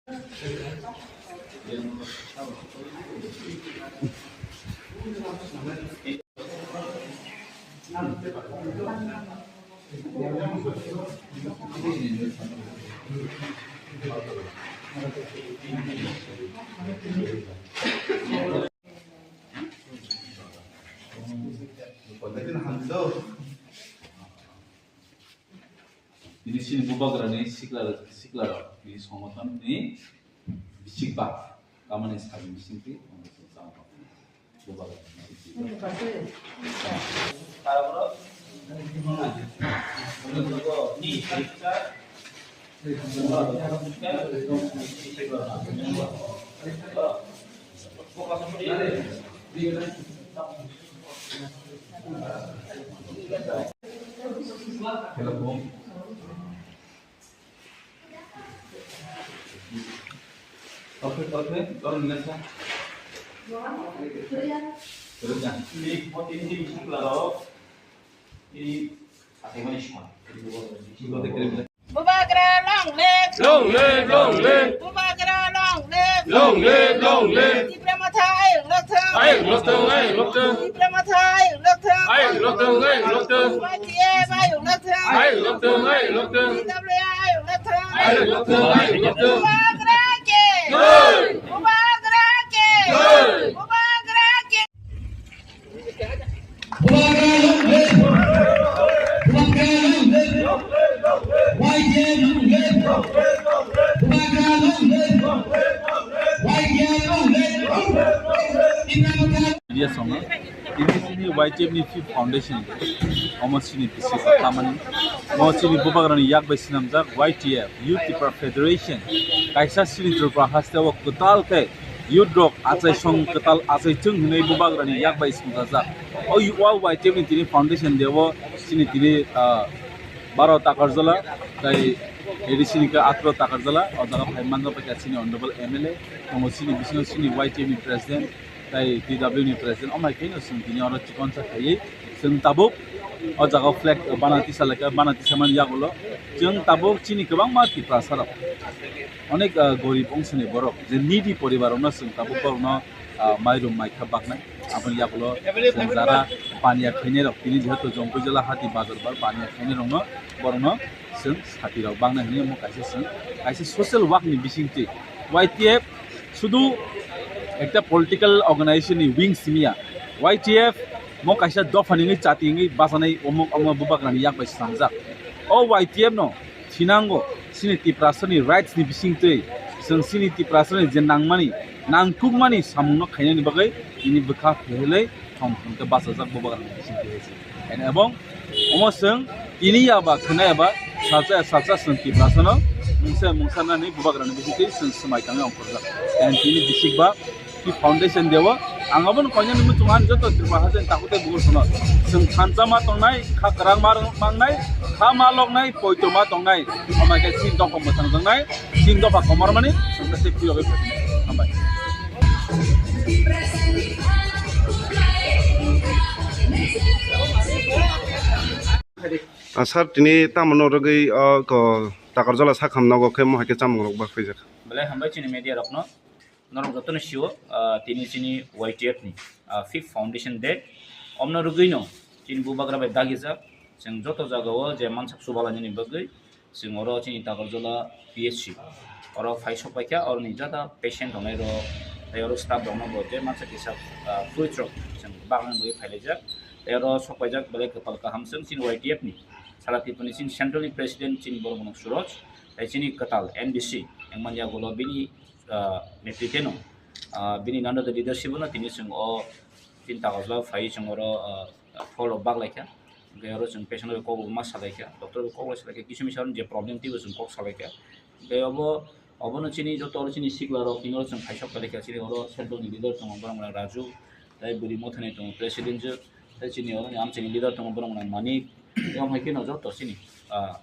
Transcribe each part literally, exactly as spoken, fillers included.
Tini chini bubagrani sikla, siklarok, tini songothon ni bisikba, tamani sari bisingtwi, bubagrani bisikba. Bubagra long live! Long live, long live! Bubagra long live! Long live, long live! Tipra Motha ayuk lokthung! Ayuk lokthung, ayuk lokthung! Tipra Motha ayuk lokthung! Ayuk lokthung, ayuk lokthung! Y T F ayuk lokthung! Ayuk lokthung, ayuk lokthung! T W A ayuk lokthung! Ayuk lokthung, ayuk lokthung! Bubagra ke! Jai! Bubagra ke! Jai! Bubagra ke! Bubagra long live! Bubagra long live! Y T F long live! Bubagra long live! Y T F long live! Media songno, tini chini Y T F ni fifth foundation, omo chini bisi khamani, omo chini bubagrani yak bai swnamjak Y T F, Youth Tipra Federation, kaisa chini Tripura haste o kwtal khe youth rok achai song kwtal achai chwng hinwi bubagrani yak bai swngjajak. O Y T F ni tini foundation day o chini tini, ah, baro Takarjala tei A D C ni khe atro Takarjala, o jaga phai manjak bai kha chini honorable M L A, tongo chini bisingo chini Y T F ni president tei T W ni president, o mai khe no chwng tini oro chikon sa khaiwi chwng tabuk o jaga o flag bana tisa lai kha, bana tisa mani yagulo chwng tabuk chini kwbangma Tiprasa rok onek, ah, gorib ongsoni borok, je needy poribar rokno chwng tabuk borokno, ah, mairum maikha baknai. Aboni yagulo chwng jara baniya khainai rok, tini jehetu Jompuijala hati bazar bar baniya khainai rokno, borokno chwng sati rok baknai hinwi omo kaisa chwng kaisa social work ni bisingtwi Y T F sudu ekta political organization ni wing simi ya. Y T F mo kaisa dopha ni wngwi chati wngwi bachanai omo, omo bubagrani yak bai swnamjak. O Y T F no thinango, chini Tiprasani rights ni bisingtwi chwng chini Tiprasani je nangmani, nangkukmani samungno khainani bagwi tini bwkha phehilwi thong thong khe bachajak bubagrani bisingtwi hai se. And ebong omo chwng tini ya ba khwnai ya ba salsa ya salsa chwng Tiprasano mungsa ya mungsa nani bubagrani bisingtwi chwng swmai tangwi ongkhorjak. And tini bisikba Ki foundation deo. Ang abono koinani muchung ani joto Tripura haste ni takhuk tei bukur sono. Chwng thansa ma tongnai, kha kwrang ma mangnai, kha ma loknai, poito ma tongnai. Amai khe chini dopha mwthang tongnai, chini dopha komormani, chwng khe tei phiyogwi phaikha. Hambai. Ah, sir, tini tamo norogwi, ah, ko Takarjala sakham nogo khe mohai khe chamung rok ba khaijak. Belai hambai chini media rokno. Norok jotono sio, ah, tini chini Y T F ni, ah, fifth foundation day. Omno rwgwino chini bubagra bai dagijak. Chwng joto jagao je mansak chubalainani bagwi chwng oro chini Takarjala P H C oro phai sok paikha, oroni jata patient roknai rok tei oro staff rokno bo je mansak kisa, ah, fruits rok chwng bagna bagwi phailaijak. Tei oro sok paijak belai kwpal kaham chwng chini Y T F ni sara Tripura ni chini central ni president chini borok Suraj tei chini kwtal M D C wngmani yagulo bini ah, netrite no, ah, bini under the leadership no tini chwng o chini Takarjala phai chwng oro, ah, hall rok bak lai kha. Hwnkhe oro chwng patient rok kok ma salai kha, doctor rok kok salai kha, kisa misa je problem twibo chwng kok salai kha. Hwnkhe obo, obono chini joto oro chini sikla rok tini oro chwng khaisok kha chini oro central ni leader tongo borok rok Raju, tei bwrwi mothani tongo president je, tei chini oro ni amchaini leader tongo borok rok Manik, tei omo hai kheno joto chini, ah,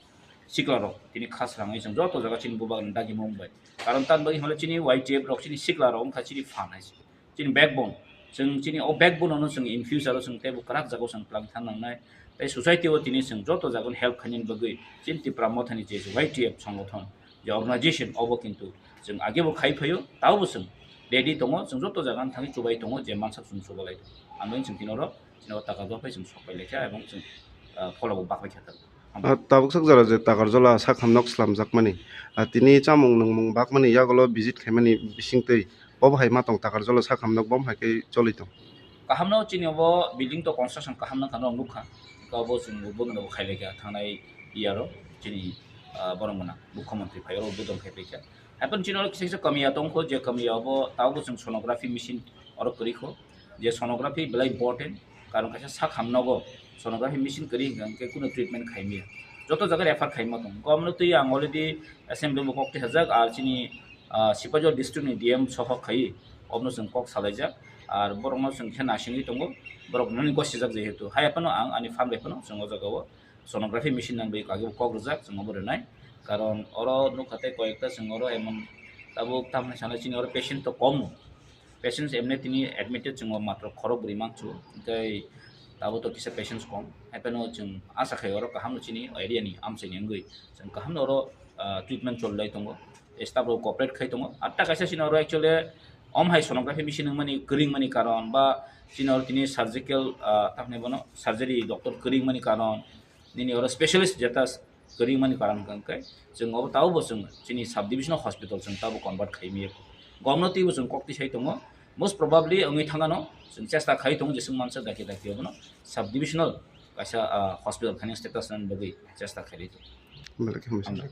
sikla rok tini khas rangwi chwng joto jaga chini bubagrani dagi mung bai. Karon tan bagwi hwnle chini Y T F rok chini sikla rok wngkha chini phan hai se. Chini backbone. Chwng chini o backbone no chwng in future o chwng teibo kwrak jaga o chwng twlang thang nangnai. Tei society o tini chwng joto jaga no help khainani bagwi chini Tipra Mothani je Y T F songothon je organization obo kintu Chwng age bo khai phaio, tabo bo chwng ready tongo, chwng joto jaga thangwi chubai tongo, je mansak chwng chubalai tongo. Ang chwng tino oro, chwng taka jophai chwng sok pai laikha, ebong chwng, ah, phola bo bak laikha. Ah, tabuk sak jora je Takarjala sak hamnok slamjakmani, ah, tini chamung nungmung bakmani yagulo visit khaimani bisingtwi, bo bo hai ma tong Takarjala sak hamnok bom hai khe choli tong. Kaham no chini obo building to construction kaham no khano nukha. Ka bo chwng bo no khai laikha thangnai year o chini, ah, borok mona mukhyamantri phai oro budon khai paikha. Haipon chini oro kisa kisa kamiya tongkho, je kamiya obo tabo bo chwng sonography machine oro kwrwi kho. Je sonography belai important, karon kaisa sak hamnogo sonography machine kwrwi hwnkha hwnkhe kuno treatment khaimaya. Joto jaga refer khaima tong. Komno twi ang already assembly bo kok twi hajak, ar chini, ah, Sipajor district ni D M soho khai, obno chwng kok salaijak. Ar borokno chwng khe nasingwi tongo, borok nini gosijak jehetu. Hai phano ang ani farm bai phano chwng o jaga o sonography machine nang bai kagwi kok rwjak, chwng obo rwnai. Karon oro nukha tei koyekta chwng oro emon tabuk tamni sana chini oro patient to kom. Patients emne tini admitted chwng o matro khorok bwrwi manchu, tei tabuk to kisa patients kom. Hai phano chwng asa khai oro kaham no chini area ni amchaini wngwi chwng kaham no oro, ah, treatment cholai tongo. Staff rok cooperate khai tongo. Atta kaisa chini oro actually om hai sonography machine wngmani kwrwngmani karon ba chini oro tini surgical, ah, tamni bono surgery doctor kwrwngmani karon, nini oro specialist jeta kwrwngmani karon hwnkha hwnkhe chwng obo tabo bo chwng chini sub divisional hospital chwng tabo convert khaimaya. Gomno twibo chwng kok tisai tongo. Most probably wngwi thangano chwng chesta khai tongo jeswk mansa dakhe dakhe obono sub divisional kaisa, ah, hospital khani status nani bagwi chesta khailai tongo. Belai khe hambai.